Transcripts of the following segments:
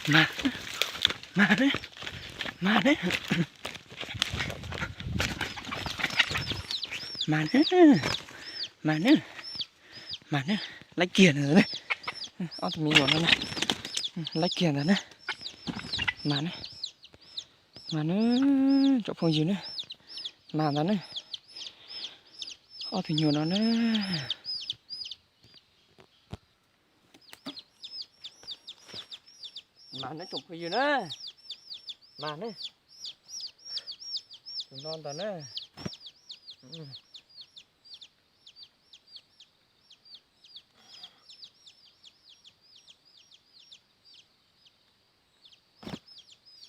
Mas, mas ne, mas ne, mas ne, mas ne, mas ne, laib kiag ntawd ne. Ob tug me nyuam no ne, laib kiag ntawd ne. Mas ne, mas ne, tsoom phooj ywg ne, mas ntawd ne, ob tug nyuam no ne. Mas ne tsoom phooj ywg na, mas ne, tus no ntag na.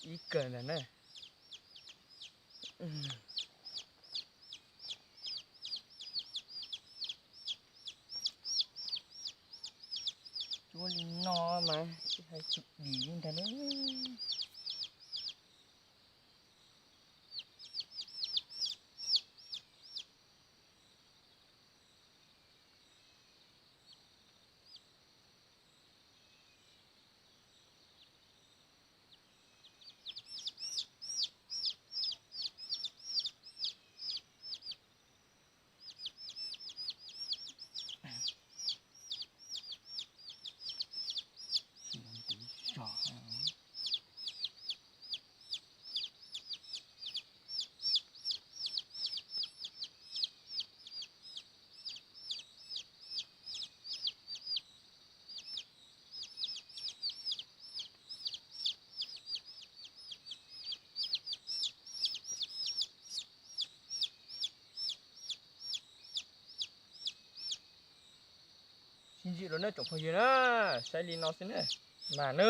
Ib kawm ntawm na. Cuab li no mas hais tsis dim li ntag na. Sib ntsib los na tsoom phooj ywg na, saib li no xwb na, mas na.